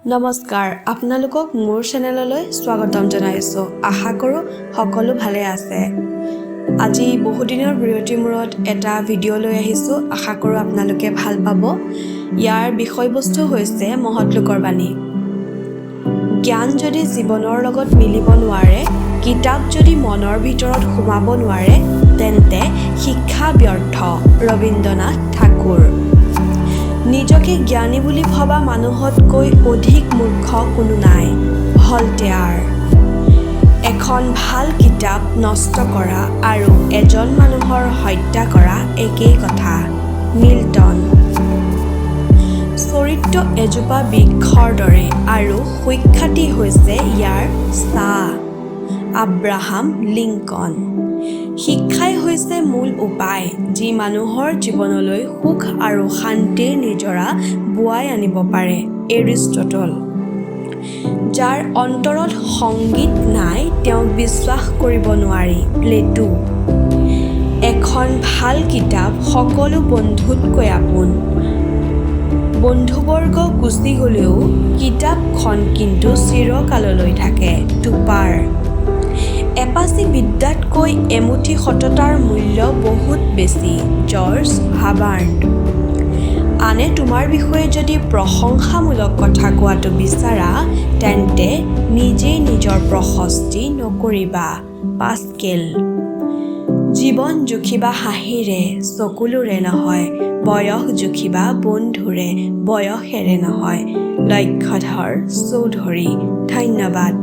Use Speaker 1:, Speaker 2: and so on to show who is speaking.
Speaker 1: নমস্কাৰ, আপোনালোকক মোৰ চেনেললৈ স্বাগতম জনাইছোঁ। আশা কৰোঁ সকলো ভালে আছে। আজি বহুদিনৰ বিৰতিৰ মূৰত এটা ভিডিঅ' লৈ আহিছোঁ। আশা কৰোঁ আপোনালোকে ভাল পাব। ইয়াৰ বিষয়বস্তু হৈছে মহৎ লোকৰ বাণী। জ্ঞান যদি জীৱনৰ লগত মিলিব নোৱাৰে, কিতাপ যদি মনৰ ভিতৰত সোমাব নোৱাৰে, তেন্তে শিক্ষা ব্যৰ্থ। ৰবীন্দ্ৰনাথ ঠাকুৰ। নিজকে জ্ঞানী বুলি ভবা মানুহতকৈ অধিক মূৰ্খ কোনো নাই। ভল্টেয়াৰ। এখন ভাল কিতাপ নষ্ট কৰা আৰু এজন মানুহৰ হত্যা কৰা একেই কথা। মিল্টন। চৰিত্ৰ এজোপা বৃক্ষৰ দৰে আৰু সুখ্যাতি হৈছে ইয়াৰ ছাঁ। Abraham Lincoln. শিক্ষাই হৈছে মূল উপায়, যি মানুহৰ জীৱনলৈ সুখ আৰু শান্তিৰ নিজৰা বোৱাই আনিব পাৰে। এৰিষ্টটল। যাৰ অন্তৰত সংগীত নাই, তেওঁক বিশ্বাস কৰিব নোৱাৰি। প্লেটো। এখন ভাল কিতাপ সকলো বন্ধুতকৈ আপোন। বন্ধুবৰ্গ গুচি গ'লেও কিতাপখন কিন্তু চিৰকাললৈ থাকে। টুপাৰ। এপাচি বিদ্যাতকৈ এমুঠি সততাৰ মূল্য বহুত বেছি। George Hubbard. আনে তোমাৰ বিষয়ে যদি প্ৰশংসামূলক কথা কোৱাটো বিচাৰা, তেন্তে নিজেই নিজৰ প্ৰশস্তি নকৰিবা। পাস্কেল। জীৱন জুখিবা হাঁহিৰে, চকুলোৰে নহয়। বয়স জুখিবা বন্ধুৰে, বয়সেৰে নহয়। লক্ষ্যধৰ চৌধুৰী। ধন্যবাদ।